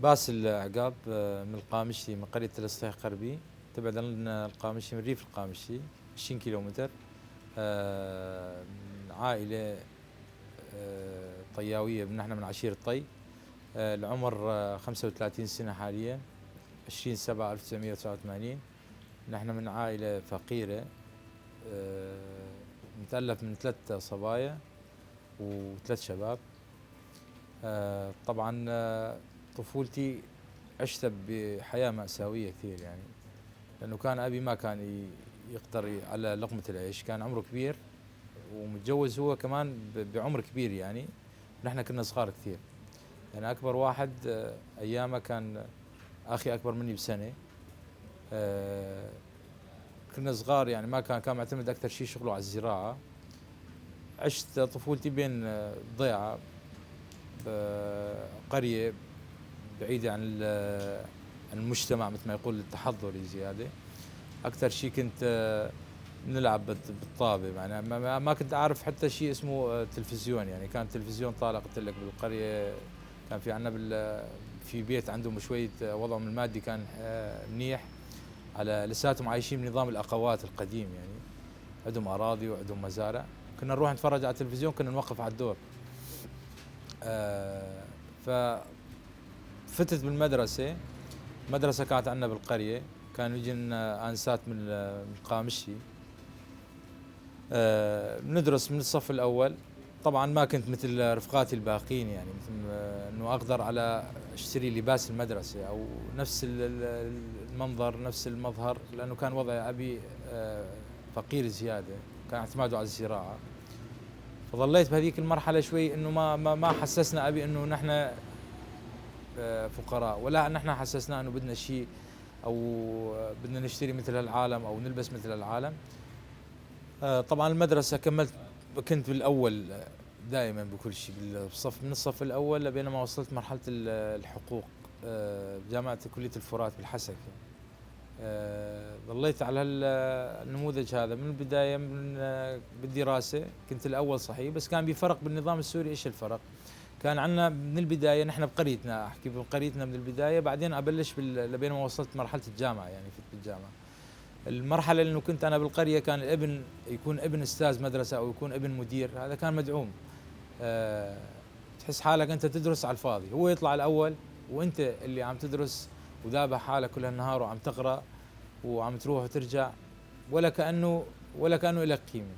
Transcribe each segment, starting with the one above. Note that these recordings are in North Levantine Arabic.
باسل عقاب من القامشلي، من قرية الإصلاح قربي، تبعد عن القامشلي من ريف القامشلي 20 كيلومتر. من عائلة طياوية، نحن من عشيرة طي. العمر 35 سنة حاليا، 20/7/1989. نحن من عائلة فقيرة، متألف من 3 صبايا وثلاث شباب. طبعا طفولتي عشتها بحياة مأساوية كثير، لأنه كان أبي ما كان يقدر على لقمة العيش، كان عمره كبير ومتجوز هو كمان بعمر كبير، نحن كنا صغار كثير. أكبر واحد أيامه كان أخي أكبر مني بسنة. كنا صغار، ما كان معتمد أكثر شيء شغله على الزراعة. عشت طفولتي بين ضيعة، قرية بعيدة عن المجتمع مثل ما يقول التحضري زيادة. أكثر شيء كنت نلعب بالطابة، ما كنت أعرف حتى شيء اسمه تلفزيون. كان التلفزيون طالع قلت لك بالقرية، كان في عندنا في بيت عندهم شوية وضعهم المادي كان منيح، على لساتهم عايشين بنظام الأقوات القديم، عندهم أراضي وعندهم مزارع. كنا نروح نتفرج على التلفزيون، كنا نوقف على الدور. فتت بالمدرسة. المدرسة كانت عندنا بالقرية، كانوا يجي لنا أنسات من القامشي. بندرس من الصف الأول. طبعا ما كنت مثل رفقاتي الباقين، مثل انه اقدر على اشتري لباس المدرسه او نفس المنظر نفس المظهر، لانه كان وضع ابي فقير زياده، كان اعتماده على الزراعه. فظليت بهذيك المرحله شوي انه ما حسسنا ابي انه نحن فقراء، ولا نحن حسسنا انه بدنا شيء او بدنا نشتري مثل العالم او نلبس مثل العالم. طبعا المدرسه كملت، كنت بالاول دائما بكل شيء بالصف، من الصف الاول لبينما وصلت مرحله الحقوق بجامعه كليه الفرات بالحسكه. ظليت على النموذج هذا من البدايه، من بالدراسه كنت الاول صحيح، بس كان بفرق بالنظام السوري. ايش الفرق؟ كان عندنا من البدايه نحن بقريتنا، احكي بقريتنا من البدايه، بعدين ابلش لبين ما وصلت مرحله الجامعه، فت بالجامعه. المرحله اللي كنت انا بالقريه كان الابن يكون ابن استاذ مدرسه او يكون ابن مدير، هذا كان مدعوم. تحس حالك انت تدرس على الفاضي، هو يطلع الاول وانت اللي عم تدرس وذابح حالك كل النهار وعم تقرا وعم تروح وترجع، ولا كانه لك قيمه.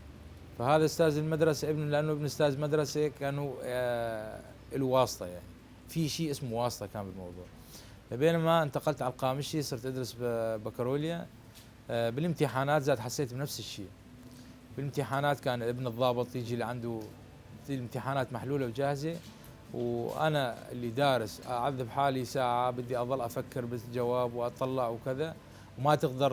فهذا استاذ المدرسه ابن، لانه ابن استاذ مدرسه كانوا له واسطه، في شيء اسمه واسطه كان بالموضوع. بينما انتقلت على القامشي صرت ادرس بكالوريا. بالامتحانات زاد حسيت بنفس الشيء. بالامتحانات كان ابن الضابط يجي لعنده الامتحانات محلوله وجاهزه، وانا اللي دارس اعذب حالي ساعه بدي اظل افكر بالجواب واطلع وكذا، وما تقدر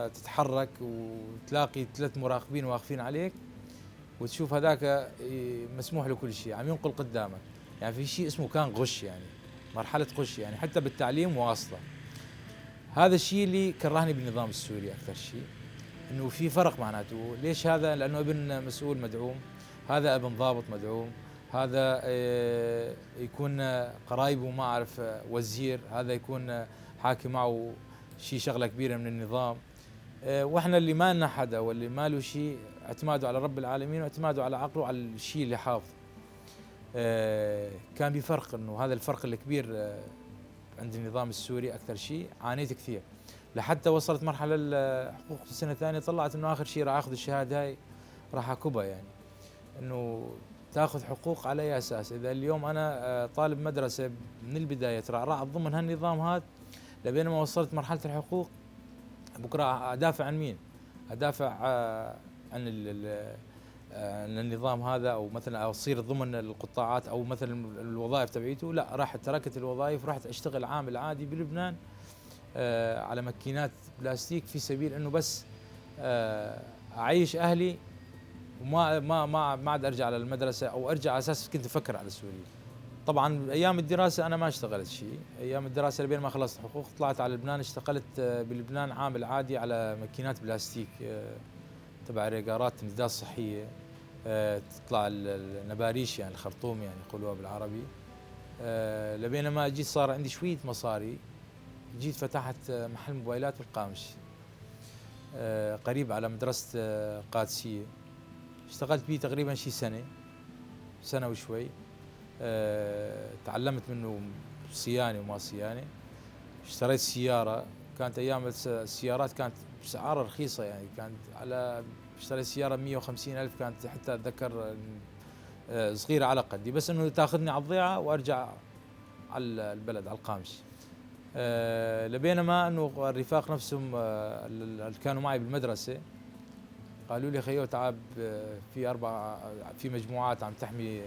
تتحرك، وتلاقي 3 مراقبين واقفين عليك، وتشوف هذاك مسموح له كل شيء عم ينقل قدامك. في شيء اسمه كان غش، مرحله غش، حتى بالتعليم واصله. هذا الشيء اللي كرهني بالنظام السوري اكثر شيء، انه في فرق. معناته ليش هذا؟ لانه ابن مسؤول مدعوم، هذا ابن ضابط مدعوم، هذا يكون قرايبه ما اعرف وزير، هذا يكون حاكي معه شيء شغله كبيره من النظام. واحنا اللي ما لنا حدا واللي ما له شيء، اعتماده على رب العالمين واعتماده على عقله وعلى الشيء اللي حافظه. كان بفرق، انه هذا الفرق الكبير عند النظام السوري اكثر شيء. عانيت كثير لحتى وصلت مرحله الحقوق في السنه الثانيه، طلعت انه اخر شيء راح اخذ الشهاده هاي راح اكبها، انه تاخذ حقوق على اي اساس؟ اذا اليوم انا طالب مدرسه من البدايه ترعرعت ضمن هالنظام هذا، لبين ما وصلت مرحله الحقوق بكره ادافع عن مين؟ ادافع عن النظام هذا، او مثلا اصير ضمن القطاعات او مثلا الوظائف تبعيته؟ لا، راح تركت الوظائف، رحت اشتغل عامل عادي بلبنان على ماكينات بلاستيك في سبيل انه بس اعيش اهلي، وما ما ما ما عاد ارجع على المدرسه او ارجع على اساس كنت افكر على سوريا. طبعا ايام الدراسه انا ما اشتغلت شيء، ايام الدراسه لبين ما خلصت حقوق طلعت على لبنان، اشتغلت بلبنان عامل عادي على ماكينات بلاستيك تبع ريقارات تمديدات صحيه، تطلع النباريش، الخرطوم يقولوها بالعربي. لبينما جيت صار عندي شوية مصاري، جيت فتحت محل موبايلات بالقامش، قريب على مدرسة القادسية. اشتغلت بيه تقريبا شي سنة، سنة وشوي. تعلمت منه صيانة وما صيانة. اشتريت سيارة، كانت أيام السيارات كانت بسعار رخيصة، يعني كانت على اشتريت سيارة 150 ألف، كانت حتى أتذكر، صغيرة على قدي، بس إنه تاخذني على الضيعة وأرجع على البلد على القامش. لبينما إنه الرفاق نفسهم، اللي كانوا معي بالمدرسة قالوا لي خيو تعال، في أربع، في مجموعات عم تحمي،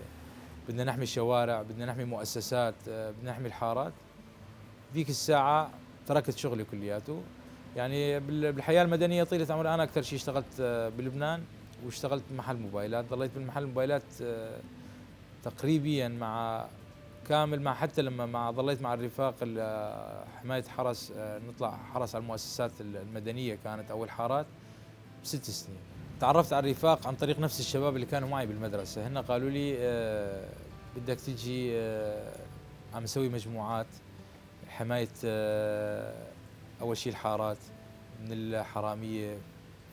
بدنا نحمي الشوارع، بدنا نحمي مؤسسات، بدنا نحمي الحارات. ذيك الساعة تركت شغلي كلياته. يعني بالحياة المدنية طيلة عمري أنا أكثر شيء اشتغلت بلبنان، واشتغلت بمحل موبايلات، ضليت بالمحل موبايلات، تقريبيا مع كامل، مع حتى لما مع ضليت مع الرفاق حماية حرس، نطلع حرس على المؤسسات المدنية كانت أو الحارات 6 سنين. تعرفت على الرفاق عن طريق نفس الشباب اللي كانوا معي بالمدرسة، هن قالوا لي، بدك تجي، عم نسوي مجموعات حماية، أول شيء الحارات من الحرامية،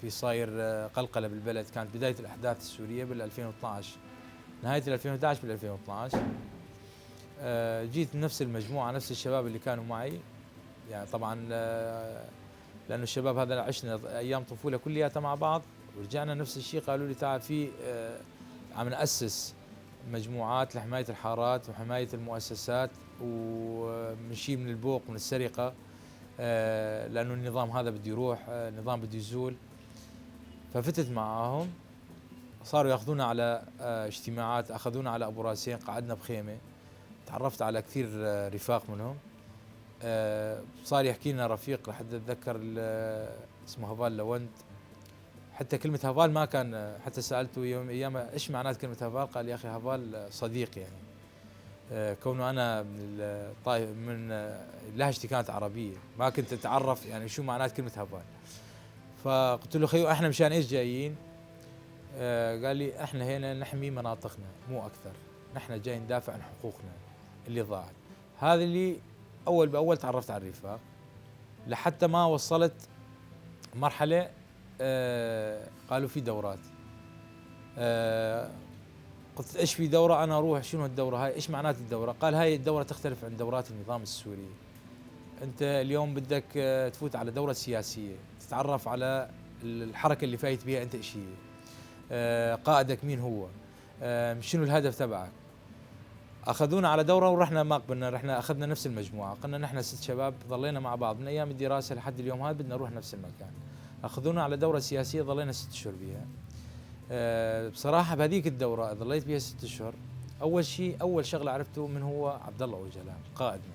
في صاير، قلقلة بالبلد. كانت بداية الأحداث السورية بال 2012، نهاية ال 2011 بال 2012. جيت نفس المجموعة، نفس الشباب اللي كانوا معي، يعني طبعا، لأنه الشباب هذا عشنا أيام طفولة كلياتها مع بعض، ورجعنا نفس الشيء. قالوا لي تعال في، عم نأسس مجموعات لحماية الحارات وحماية المؤسسات ومن شيء من البوق ومن السرقة، لأنه النظام هذا بده يروح، النظام بده يزول. ففتت معاهم، صاروا ياخذونا على، اجتماعات، أخذونا على أبو راسين، قعدنا بخيمة، تعرفت على كثير، رفاق منهم. صار يحكي لنا رفيق لحد أتذكر اسمه هافال لوند، حتى كلمة هافال ما كان، حتى سألته يوم أيام إيش معنات كلمة هافال، قال يا أخي هافال صديق، يعني، كونه أنا من الطائف، من، لهجتي كانت عربية، ما كنت أتعرف يعني شو معنات كلمة هافال. فقلت له خيو إحنا مشان إيش جايين؟ قال لي إحنا هنا نحمي مناطقنا مو أكثر، نحن جايين ندافع عن حقوقنا اللي ضاعت. هذا اللي أول بأول تعرفت على الرفاق، لحتى ما وصلت مرحلة، قالوا في دورات. قلت إيش في دورة؟ أنا أروح شنو الدورة هاي؟ إيش معنات الدورة؟ قال هاي الدورة تختلف عن دورات النظام السوري. أنت اليوم بدك، تفوت على دورة سياسية، تتعرف على الحركة اللي فايت بيها أنت إيش هي، قائدك مين هو، شنو الهدف تبعك. أخذونا على دورة ورحنا، ما قبلنا، رحنا أخذنا نفس المجموعة، قلنا نحن 6 شباب ضلينا مع بعض من أيام الدراسة لحد اليوم هذا، بدنا نروح نفس المكان. أخذونا على دورة سياسية ضلينا 6 أشهر بيها. بصراحة بهذيك الدورة ضليت بيها 6 أشهر. أول شيء، أول شغلة عرفته من هو عبد الله أوجلان قائدنا.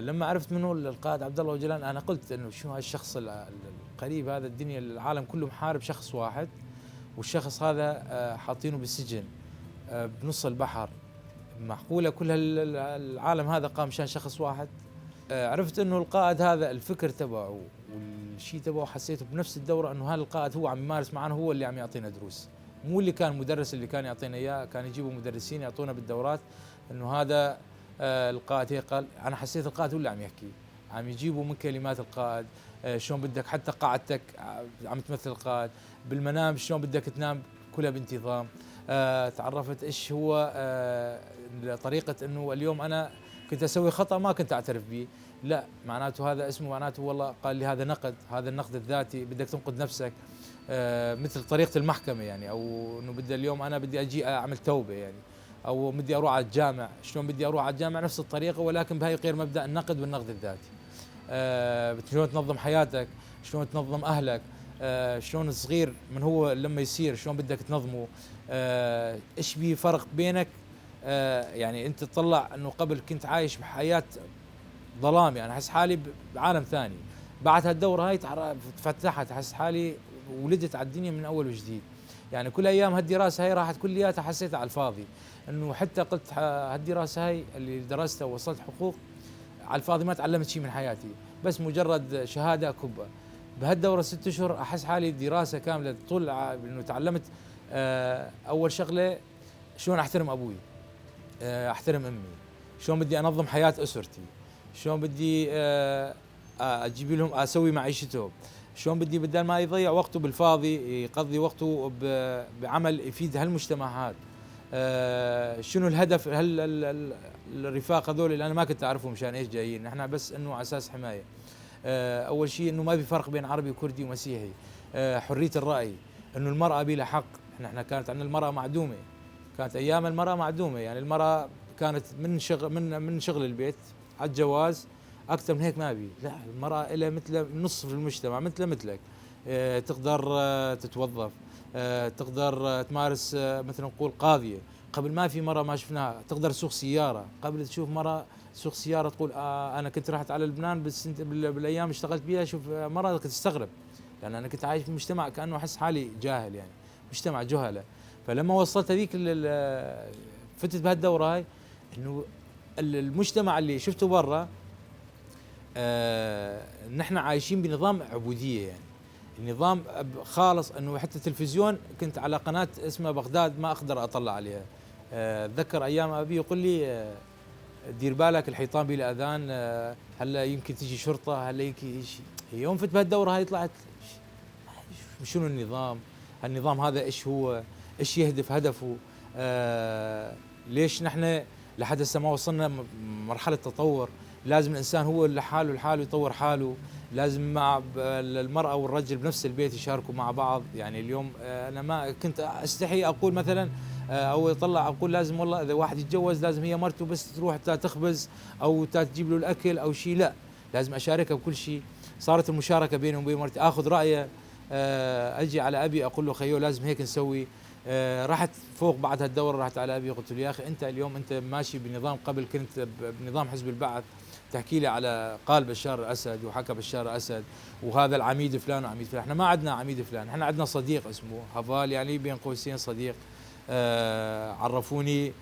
لما عرفت منه القائد عبد الله أوجلان، أنا قلت إنه شو هالشخص القريب هذا، الدنيا العالم كله محارب شخص واحد، والشخص هذا، حاطينه بالسجن، بنص البحر، معقولة كل العالم هذا قام مشان شخص واحد؟ عرفت إنه القائد هذا الفكر تبعه والشيء تبعه، حسيته بنفس الدورة إنه هذا القائد هو عم يمارس معنا، هو اللي عم يعطينا دروس، مو اللي كان مدرس اللي كان يعطينا إياه، كان يجيبوا مدرسين يعطونا بالدورات إنه هذا، القائد هيك قال. أنا حسيت القائد هو اللي عم يحكي، عم يجيبوا من كلمات القائد، شلون بدك حتى قعدتك، عم تمثل القائد بالمنام، شلون بدك تنام كلها بانتظام. تعرفت إيش هو، طريقة إنه اليوم أنا كنت أسوي خطأ ما كنت أعترف به، لا معناته هذا اسمه، معناته والله قال لي هذا نقد، هذا النقد الذاتي، بدك تنقد نفسك، مثل طريقة المحكمة يعني، أو إنه بدي اليوم أنا بدي أجي أعمل توبة يعني، أو بدي أروح على الجامع، شلون بدي أروح على الجامع نفس الطريقة، ولكن بهاي غير مبدأ النقد والنقد الذاتي. شلون تنظم حياتك، شلون تنظم أهلك، شلون الصغير من هو لما يصير شلون بدك تنظمه، إيش بي فرق بينك، يعني أنت تطلع إنه قبل كنت عايش بحياة ظلام، يعني أحس حالي بعالم ثاني، بعد هالدورة هاي تفتحت، أحس حالي ولدت على الدنيا من أول وجديد. يعني كل أيام هالدراسة هاي راحت كلياتها حسيتها على الفاضي، إنه حتى قلت هالدراسة هاي اللي درستها ووصلت حقوق على الفاضي، ما تعلمت شيء من حياتي، بس مجرد شهادة أكبها. بهالدورة 6 أشهر أحس حالي دراسة كاملة طول إنه تعلمت، أول شغلة شلون أحترم أبوي، أحترم أمي، شلون بدي انظم حياة اسرتي، شلون بدي اجيب لهم، اسوي معيشتهم، شلون بدي بدل ما يضيع وقته بالفاضي يقضي وقته بعمل يفيد هالمجتمع هذا. شنو الهدف؟ هل الرفاق هذول اللي انا ما كنت اعرفهم مشان ايش جايين؟ نحن بس انه على اساس حماية. اول شيء انه ما في فرق بين عربي وكردي ومسيحي، حرية الراي، انه المراة بلا حق. نحن كانت عندنا المراة معدومة، كانت ايام المراة معدومة، يعني المراة كانت من شغل من شغل البيت على الجواز، اكثر من هيك ما بي. لا، المراة لها مثل نصف المجتمع، مثل مثلك، تقدر تتوظف، تقدر تمارس مثلا نقول قاضيه. قبل ما في مرة ما شفناها تقدر تسوق سيارة. قبل تشوف مرة تسوق سيارة تقول انا كنت رحت على لبنان بس بالايام اشتغلت بيها شوف مرة كنت استغرب، لان انا كنت عايش في مجتمع كانه احس حالي جاهل، يعني مجتمع جهله. فلما وصلت هذيك فتت بهالدوره هاي، انه المجتمع اللي شفته برا نحن عايشين بنظام عبودية، يعني النظام خالص، انه حتى التلفزيون كنت على قناة اسمها بغداد ما اقدر اطلع عليها. اتذكر ايام ابي يقول لي دير بالك الحيطان بلا اذان، هلا يمكن تجي شرطه، هلا يمكن شيء. يوم فت بهالدوره هاي طلعت شنو النظام؟ النظام هذا ايش هو؟ ايش يهدف هدفه؟ ليش نحن لحد هسه ما وصلنا مرحلة تطور؟ لازم الانسان هو لحاله لحاله يطور حاله، لازم مع المراة والرجل بنفس البيت يشاركوا مع بعض. يعني اليوم انا ما كنت استحي اقول مثلا او يطلع اقول لازم والله اذا واحد يتجوز لازم هي مرته بس تروح تخبز او تجيب له الاكل او شيء، لا لازم اشاركها بكل شيء. صارت المشاركة بيني وبين مرتي، اخذ رايه، اجي على ابي اقول له خيو لازم هيك نسوي. رحت فوق بعد هالدوره، رحت على ابي قلت له يا اخي انت اليوم انت ماشي بنظام، قبل كنت بنظام حزب البعث تحكي لي على قال بشار الاسد وحكى بشار الاسد وهذا العميد فلان وعميد فلان، احنا ما عندنا عميد فلان، احنا عندنا صديق اسمه هفال، يعني بين قوسين صديق. عرفوني،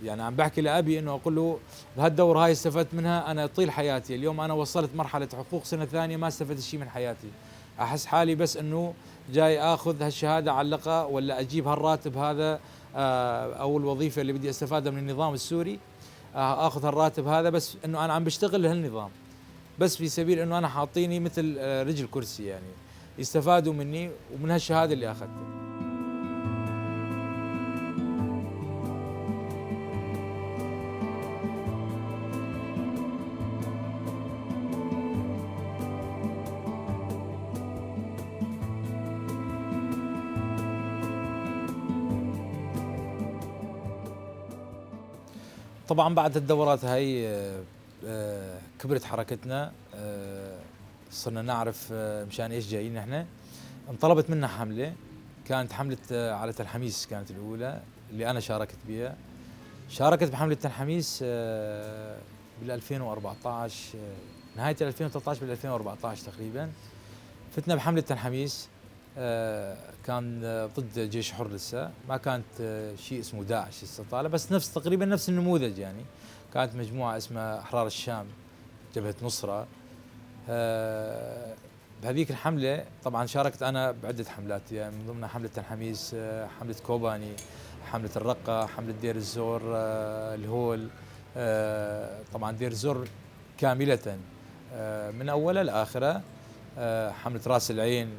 يعني عم بحكي لابي انه اقول له بهالدوره هاي استفدت منها انا طيل حياتي، اليوم انا وصلت مرحلة حقوق سنة ثانية ما استفدت شيء من حياتي، احس حالي بس انه جاي اخذ هالشهاده علقه ولا اجيب هالراتب هذا او الوظيفة اللي بدي استفادها من النظام السوري، اخذ هالراتب هذا بس انه انا عم بشتغل لهالنظام بس في سبيل انه انا حاطيني مثل رجل كرسي، يعني يستفادوا مني ومن هالشهاده اللي اخذتها. طبعا بعد الدورات هاي كبرت حركتنا، صرنا نعرف مشان ايش جايين نحن. انطلبت منا حمله، كانت حمله على تلحميس، كانت الاولى اللي انا شاركت بها. شاركت بحمله تلحميس بال 2014، نهاية 2013 بال 2014 تقريبا. فتنا بحمله تلحميس، كان ضد جيش حر لسه، ما كانت شيء اسمه داعش لسه طالع، بس نفس تقريبا نفس النموذج. يعني كانت مجموعة اسمها احرار الشام، جبهة نصره. بهذيك الحملة طبعا شاركت انا بعده حملات، يعني من ضمنها حمله تلحميس، حمله كوباني، حمله الرقة، حمله دير الزور، الهول. طبعا دير الزور كاملة من اولها لاخرها، حمله راس العين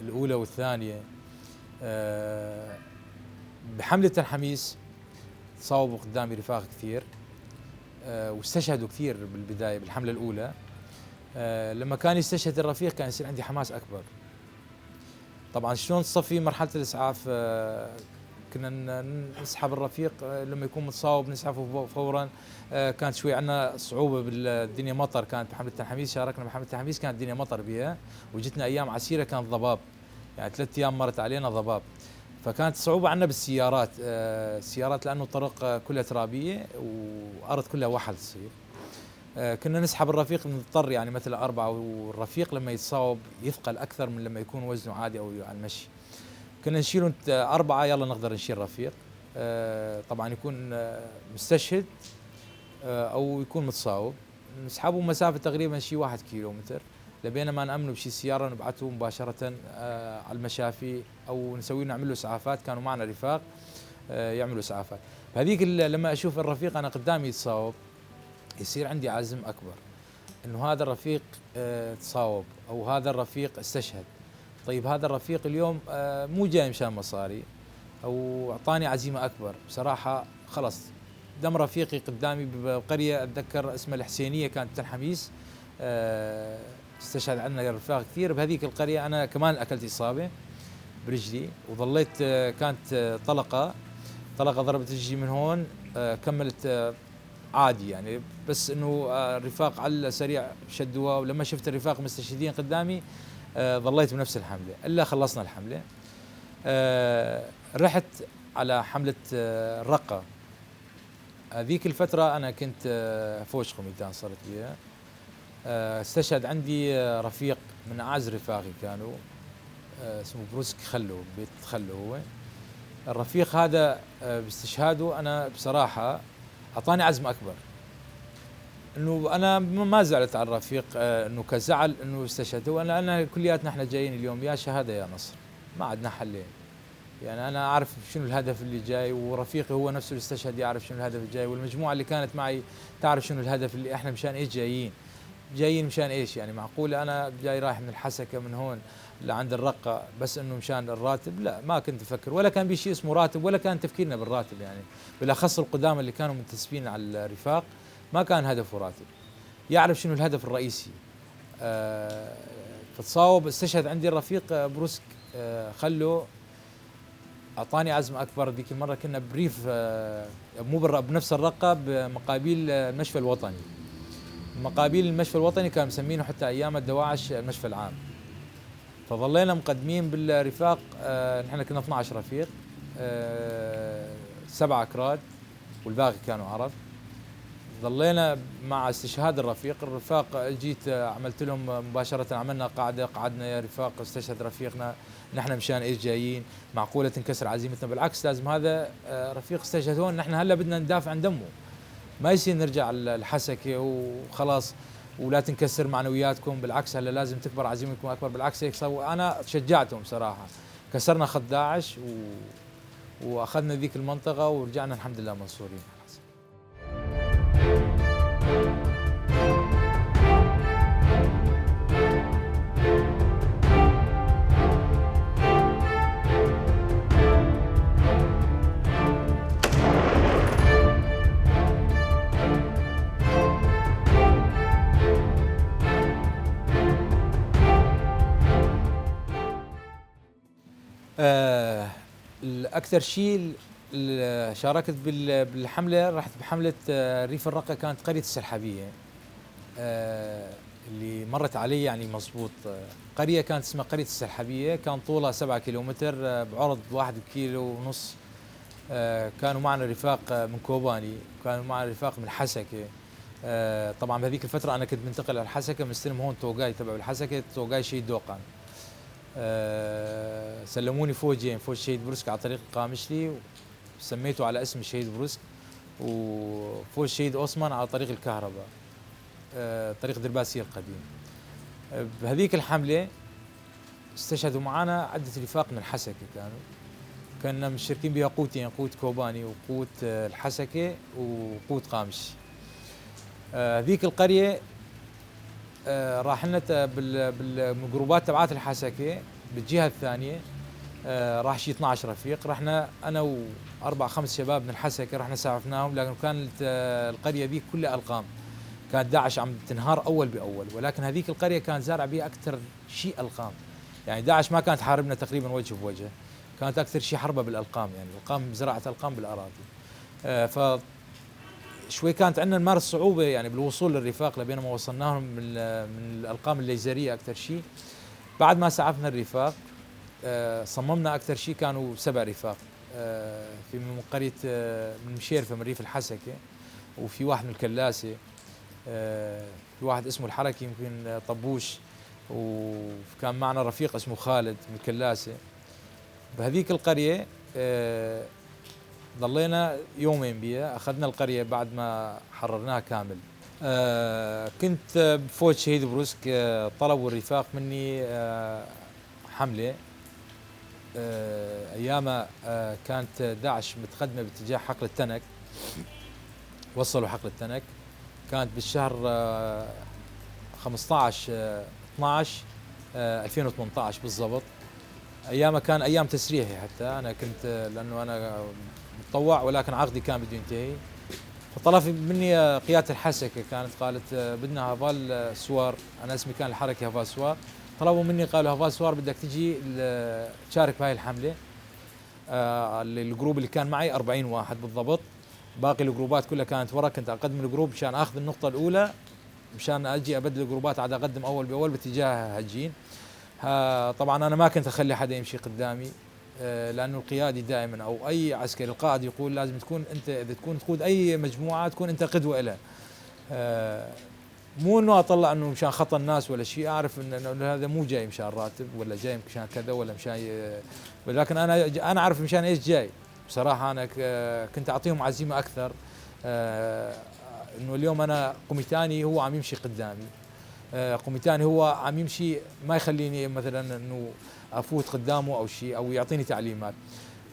الأولى والثانية. بحملة تلحميس تصاوبوا قدامي رفاق كثير، واستشهدوا كثير بالبداية بالحملة الأولى. لما كان يستشهد الرفيق كان يصير عندي حماس أكبر. طبعا شلون تصفي مرحلة الإسعاف، كنا نسحب الرفيق لما يكون متصاوب نسحبه فورا. كانت شوي عندنا صعوبة بالدنيا مطر، كانت بحمله التحميس، شاركنا بحمله التحميس كانت الدنيا مطر بها، وجتنا ايام عسيرة كانت ضباب، يعني 3 ايام مرت علينا ضباب، فكانت صعوبة عندنا بالسيارات. السيارات لانه الطرق كلها ترابيه وارض كلها وحل تصير. كنا نسحب الرفيق نضطر يعني مثلا 4، والرفيق لما يتصاوب يثقل اكثر من لما يكون وزنه عادي او على المشي. كنا نشيله 4 يلا نقدر نشيل رفيق، طبعا يكون مستشهد او يكون متصاوب، نسحبه مسافة تقريبا شيء 1 كيلومتر لبينما ما نامنه بشي سيارة نبعته مباشرة على المشافي او نسوي نعمل له اسعافات. كانوا معنا رفاق يعملوا اسعافات. بهذيك لما اشوف الرفيق انا قدامي يتصاوب يصير عندي عزم اكبر انه هذا الرفيق تصاوب او هذا الرفيق استشهد. طيب هذا الرفيق اليوم مو جاي مشان مصاري، او اعطاني عزيمة اكبر بصراحة. خلص دم رفيقي قدامي بقرية اتذكر اسمها الحسينية، كانت تلحميس، استشهد عندنا رفاق كثير بهذيك القرية. انا كمان اكلت اصابه برجلي وظليت، كانت طلقه ضربت رجلي من هون، كملت عادي يعني، بس انه الرفاق على السريع شدوها. ولما شفت الرفاق مستشهدين قدامي ظليت بنفس الحملة الا خلصنا الحملة. رحت على حمله الرقة. هذيك الفترة انا كنت فوج قميتان صرت بيها. استشهد عندي رفيق من اعز رفاقي كانوا، اسمه بروسك خلو، بيت خلو. هو الرفيق هذا باستشهاده انا بصراحة اعطاني عزم اكبر، انه انا ما زعلت على الرفيق انه كزعل انه استشهد. وانا كلياتنا احنا جايين اليوم يا شهادة يا نصر، ما عندنا حلين. يعني انا اعرف شنو الهدف اللي جاي، ورفيقي هو نفسه اللي استشهد يعرف شنو الهدف الجاي، والمجموعة اللي كانت معي تعرف شنو الهدف اللي احنا مشان ايش جايين. جايين مشان ايش يعني؟ معقولة انا جاي رايح من الحسكه من هون لعند الرقة بس انه مشان الراتب؟ لا، ما كنت افكر، ولا كان بشيء اسمه راتب، ولا كان تفكيرنا بالراتب يعني. بالاخص القدامى اللي كانوا منتسبين على الرفاق ما كان هدفه راتب، يعرف شنو الهدف الرئيسي. فتصاوب استشهد عندي الرفيق بروسك خلو، اعطاني عزم اكبر. ذيك المرة كنا بريف، مو بنفس الرقة، بمقابيل المشفى الوطني. مقابيل المشفى الوطني كانوا مسمينه حتى ايام الدواعش المشفى العام. فظلينا مقدمين بالرفاق، نحن كنا 12 رفيق، 7 اكراد والباقي كانوا عرب. ظلينا مع استشهاد الرفيق، الرفاق جيت عملت لهم مباشرة، عملنا قاعدة، قعدنا يا رفاق استشهد رفيقنا، نحن مشان ايش جايين؟ معقولة تنكسر عزيمتنا؟ بالعكس لازم هذا رفيق استشهد هون، نحن هلا بدنا ندافع عن دمه، ما يصير نرجع الحسكة وخلاص ولا تنكسر معنوياتكم، بالعكس هلا لازم تكبر عزيمتكم اكبر. بالعكس هيك سووا. انا شجعتهم صراحة، كسرنا خط داعش واخذنا ذيك المنطقة ورجعنا الحمد لله منصورين. أكثر شيء شاركت بالحملة، رحت بحملة ريف الرقة، كانت قرية السرحبية اللي مرت علي يعني مزبوط. قرية كانت اسمها قرية السرحبية، كان طولها 7 كيلومتر بعرض 1.5 كيلو. كانوا معنا رفاق من كوباني، كانوا معنا رفاق من حسكة. طبعا بهذيك الفترة أنا كنت منتقل على الحسكة، مستلم هون توقاي تبع الحسكة، توقاي شهيد دوقان. سلموني فوجين، فوج شهيد بروسك على طريق القامشلي سميته على اسم الشهيد بروسك، وفوج شهيد أوسمان على طريق الكهرباء، طريق درباسية القديم. بهذيك الحملة استشهدوا معنا عدة رفاق من الحسكة، كنا مشتركين بها قوتين، قوة كوباني وقوة الحسكة وقوة قامش. هذيك القرية راح لنا بالجروبات تبعات الحسكة بالجهة الثانية، راح شي 12 رفيق، رحنا أنا وأربع خمس شباب من الحسكة، رحنا سعفناهم، لكن كانت القرية ذيك كلها ألقام، كانت داعش عم تنهار أول بأول، ولكن هذيك القرية كان زارع بها أكثر شيء ألقام، يعني داعش ما كانت حاربنا تقريبا وجه بوجه، كانت أكثر شيء حربة بالألقام، يعني الألقام زراعة ألقام بالأراضي. ف شوي كانت عندنا نمارس صعوبة يعني بالوصول للرفاق لبين ما وصلناهم من الألقام الليزرية أكثر شيء. بعد ما سعفنا الرفاق صممنا أكثر شيء، كانوا 7 رفاق، في من قرية من مشيرفة من ريف الحسكة، وفي واحد من الكلاسة، في واحد اسمه الحركي يمكن طبوش، وكان معنا رفيق اسمه خالد من الكلاسة. بهذيك القرية ضلينا يومين بيها، أخذنا القرية بعد ما حررناها كامل. كنت بفوج شهيد بروسك، طلبوا الرفاق مني حملة، ايامها كانت داعش متقدمة باتجاه حقل التنك، وصلوا حقل التنك، كانت بالشهر 15 12 2018 بالضبط. ايامها كان ايام تسريحي، حتى انا كنت لانه انا متطوع ولكن عقدي كان بده ينتهي، فطلب مني قيادة الحسكه، كانت قالت بدنا هافال سوار، انا اسمي كان الحركة هافال سوار، طلبوا مني قالوا هافال سوار بدك تجي تشارك بهاي الحملة. ال group اللي كان معي 40 واحد بالضبط، باقي الجروبات كلها كانت ورا، كنت اقدم ال group مشان اخذ النقطة الاولى، مشان اجي ابدل الجروبات، عاد اقدم اول باول باتجاه هجين. طبعا انا ما كنت اخلي حدا يمشي قدامي، لانه القيادي دائما او اي عسكري القائد يقول لازم تكون انت، اذا تكون تقود اي مجموعة تكون انت قدوة لها. مو انه اطلع انه مشان خطا الناس ولا شيء، اعرف انه هذا مو جاي مشان راتب ولا جاي مشان كذا ولا مشان، ولكن انا اعرف مشان ايش جاي. بصراحة انا كنت اعطيهم عزيمة اكثر، انه اليوم انا قمتاني هو عم يمشي قدامي، قمتاني هو عم يمشي، ما يخليني مثلا انه افوت قدامه او شيء او يعطيني تعليمات،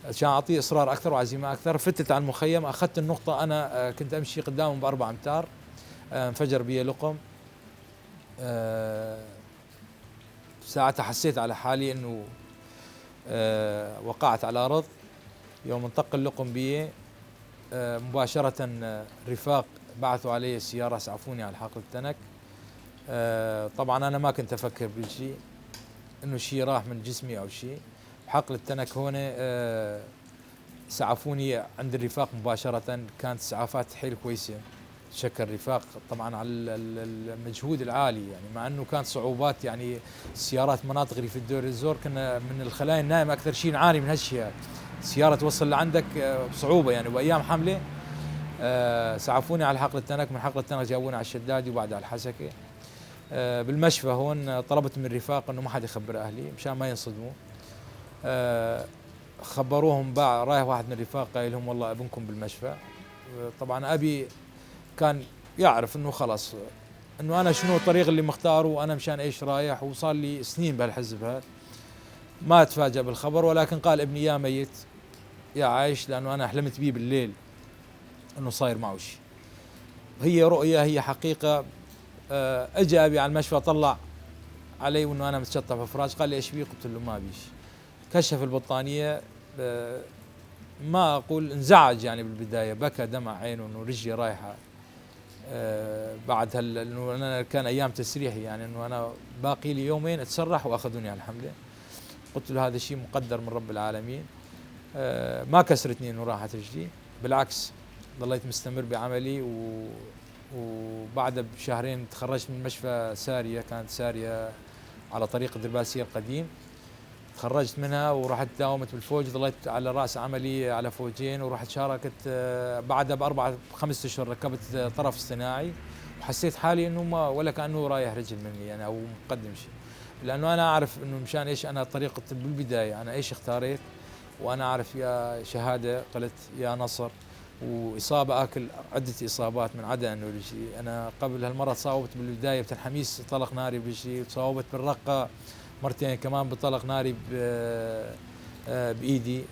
عشان اعطيه اصرار اكثر وعزيمة اكثر. فتت على المخيم، اخذت النقطة، انا كنت امشي قدامهم ب4 امتار، انفجر بي لقم. ساعتها حسيت على حالي انه وقعت على الارض. يوم انطق اللقم بي مباشرة رفاق بعثوا علي السيارة، اسعفوني على حقل التنك. طبعا انا ما كنت افكر بشيء انه شيء راح من جسمي او شيء. بحقل التنك هون سعفوني عند الرفاق مباشرة، كانت اسعافات حيل كويسة. شكر الرفاق طبعا على المجهود العالي، يعني مع انه كانت صعوبات، يعني السيارات مناطق اللي في الدور الزور كنا من الخلايا النائمة اكثر شيء نعاني من هالشيء، السيارة توصل لعندك بصعوبة يعني. وايام حمله سعفوني على حقل التنك، من حقل التنك جابوني على الشدادي وبعدها على الحسكه. بالمشفى هون طلبت من الرفاق انه ما حد يخبر اهلي مشان ما ينصدموا. خبروهم، باع رايح واحد من الرفاق قايل لهم والله ابنكم بالمشفى. طبعا ابي كان يعرف انه خلص انه انا شنو الطريق اللي مختاره وانا مشان ايش رايح، وصار لي سنين بهالحزب هذا. ما تفاجأ بالخبر، ولكن قال ابني يا ميت يا عايش، لانه انا حلمت بيه بالليل انه صاير معه شيء. هي رؤية، هي حقيقة. اجى ابي على المشفى، طلع علي وانه انا متشطف فراش، قال لي ايش بيه؟ قلت له ما بيش. كشف البطانيه، ما اقول انزعج يعني بالبداية، بكى دمع عينه انه رجلي رايحة. بعد انه انا كان ايام تسريحي، يعني انه انا باقي لي يومين اتسرح واخذوني على الحملة. قلت له هذا شيء مقدر من رب العالمين. ما كسرتني انه راحت رجلي، بالعكس ضليت مستمر بعملي. وبعدها بشهرين تخرجت من مشفى ساريه، كانت ساريه على طريق الدرباسيه القديم، تخرجت منها ورحت داومت بالفوج، ظليت على راس عملي على فوجين، ورحت شاركت بعدها ب4 5 اشهر ركبت طرف اصطناعي، وحسيت حالي انه ما ولا كانه رايح رجل مني يعني او مقدم شيء، لانه انا اعرف انه مشان ايش انا طريقه بالبداية انا ايش اختاريت، وانا اعرف يا شهادة قلت يا نصر، واصابه اكل عده اصابات من عدا انه رجلي، انا قبل هالمرة تصاوبت بالبداية بتنحميس طلق ناري برجلي، تصاوبت بالرقه مرتين كمان بطلق ناري بايدي،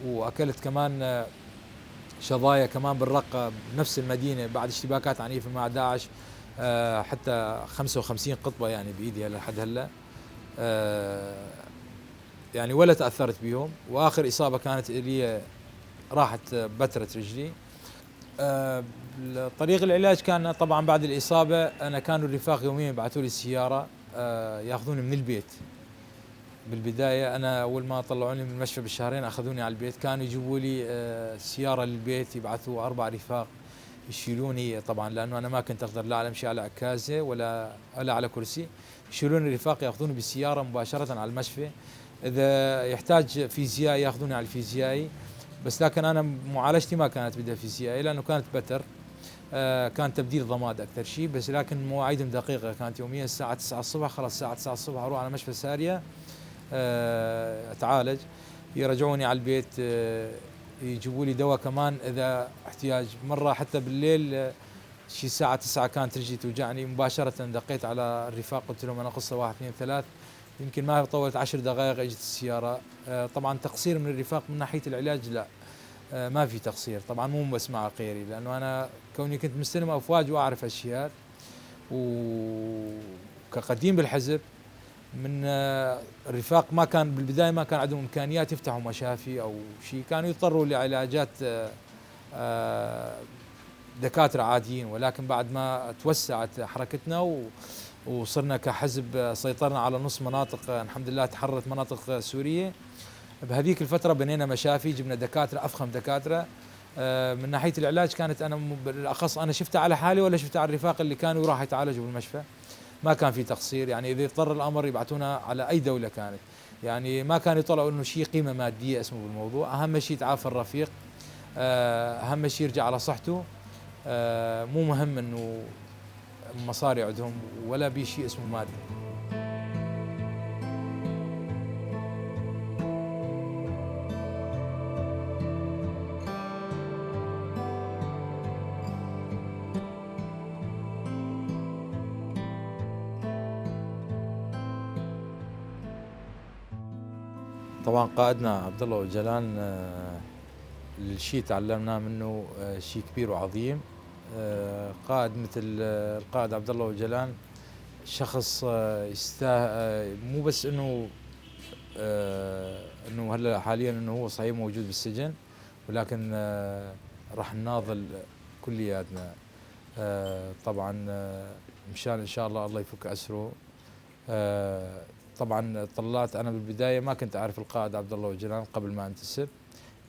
واكلت كمان شظايا كمان بالرقه بنفس المدينة بعد اشتباكات عنيفة مع داعش، حتى 55 قطبه يعني بايدي لحد هلا، يعني ولا تاثرت بيهم. واخر اصابه كانت لي راحت بترت رجلي. طريق العلاج كان طبعا بعد الاصابة انا كانوا الرفاق يوميا يبعثوا لي السيارة، ياخذوني من البيت. بالبداية انا اول ما طلعوني من المشفى بالشهرين اخذوني على البيت، كانوا يجيبوا لي سيارة للبيت، يبعثوا 4 رفاق يشيلوني، طبعا لانه انا ما كنت اقدر لا امشي على عكازه ولا على كرسي، يشيلوني الرفاق ياخذوني بالسيارة مباشرة على المشفى. اذا يحتاج فيزيائي ياخذوني على الفيزيائي، بس لكن انا معالجتي ما كانت بدها فيزيائي لانه كانت بتر، كان تبديل ضماد اكثر شيء، بس لكن مواعيدهم دقيقة، كانت يوميا الساعة 9 الصبح، خلاص الساعة 9 الصبح اروح على مشفى ساريه اتعالج، يرجعوني على البيت، يجيبوا لي دواء كمان اذا احتياج. مرة حتى بالليل شي الساعة 9 كانت رجلي توجعني، مباشرة دقيت على الرفاق قلت لهم انا قصة 1 2 3، يمكن ما طولت 10 دقائق اجت السيارة. طبعا تقصير من الرفاق من ناحية العلاج لا، ما في تقصير طبعا، مو بس مع غيري، لانه انا كوني كنت مستلم افواج واعرف اشياء وكقديم بالحزب من الرفاق ما كان بالبداية ما كان عندهم امكانيات يفتحوا مشافي او شيء، كانوا يضطروا لعلاجات دكاترة عاديين. ولكن بعد ما توسعت حركتنا وصرنا كحزب سيطرنا على نص مناطق، الحمد لله تحررت مناطق سورية، بهذيك الفترة بنينا مشافي، جبنا دكاترة افخم دكاترة. من ناحية العلاج كانت انا بالاخص انا شفتها على حالي ولا شفتها على الرفاق اللي كانوا راح يتعالجوا بالمشفى، ما كان في تقصير. يعني اذا اضطر الامر يبعثونا على اي دولة كانت، يعني ما كانوا يطلعوا انه شيء قيمة مادية اسمه بالموضوع. اهم شيء يتعافى الرفيق، اهم شيء يرجع على صحته، مو مهم انه مصاري عندهم ولا بشيء اسمه مادي. طبعا قائدنا عبد الله أوجلان الشيء تعلمناه منه شيء كبير وعظيم. قائد مثل القائد عبد الله أوجلان شخص يستاهل، مو بس انه هلا حاليا انه هو صحيح موجود بالسجن، ولكن راح نناضل كلياتنا طبعا مشان ان شاء الله الله يفك اسره. طبعا طلعت انا بالبداية ما كنت اعرف القائد عبد الله أوجلان قبل ما انتسب،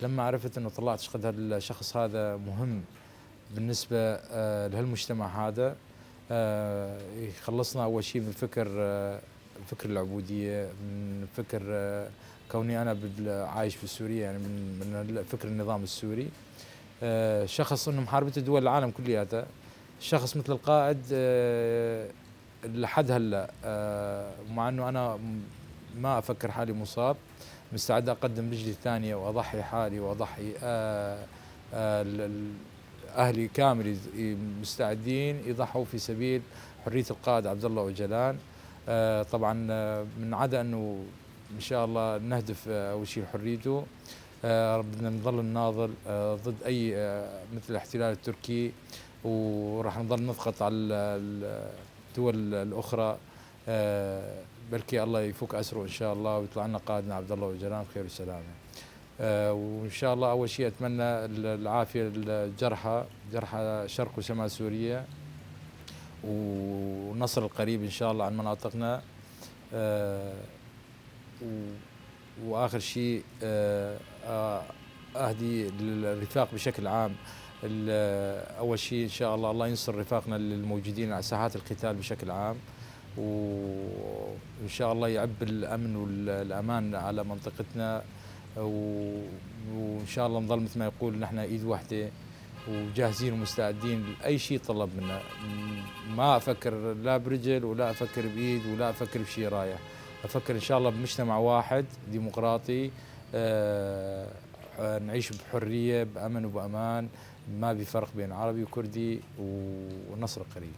لما عرفت انه طلعت شقد هالشخص هذا مهم بالنسبة لهالمجتمع هذا، يخلصنا اول شيء من فكر العبودية، من فكر كوني انا عايش في سوريا، يعني من فكر النظام السوري. شخص انه محاربته دول العالم كلياتها، شخص مثل القائد لحد هلا، مع انه انا ما افكر حالي مصاب، مستعد اقدم رجلي الثانية واضحي حالي واضحي اهلي كامل، مستعدين يضحوا في سبيل حرية القائد عبد الله أوجلان. طبعا من عدا انه ان شاء الله نهدف اول شيء حريته، بدنا نظل نناضل ضد اي مثل الاحتلال التركي، وراح نظل نضغط على الدول الاخرى، بلكي الله يفك اسره ان شاء الله ويطلع لنا قائدنا عبد الله أوجلان بخير وسلامه. وان شاء الله اول شيء اتمنى العافية للجرحى، جرحى شرق وشمال سوريا، ونصر القريب ان شاء الله عن مناطقنا. واخر شيء اهدي للرفاق بشكل عام، اول شيء ان شاء الله الله ينصر رفاقنا الموجودين على ساحات القتال بشكل عام، وان شاء الله يعب الامن والامان على منطقتنا، وان شاء الله نظل مثل ما يقول نحن ايد واحدة وجاهزين ومستعدين لاي شيء طلب منا. ما افكر لا برجل ولا افكر بايد ولا افكر بشيء رايح، افكر ان شاء الله بمجتمع واحد ديمقراطي، نعيش بحرية بامن وبامان، ما بفرق بين عربي وكردي، والنصر قريب.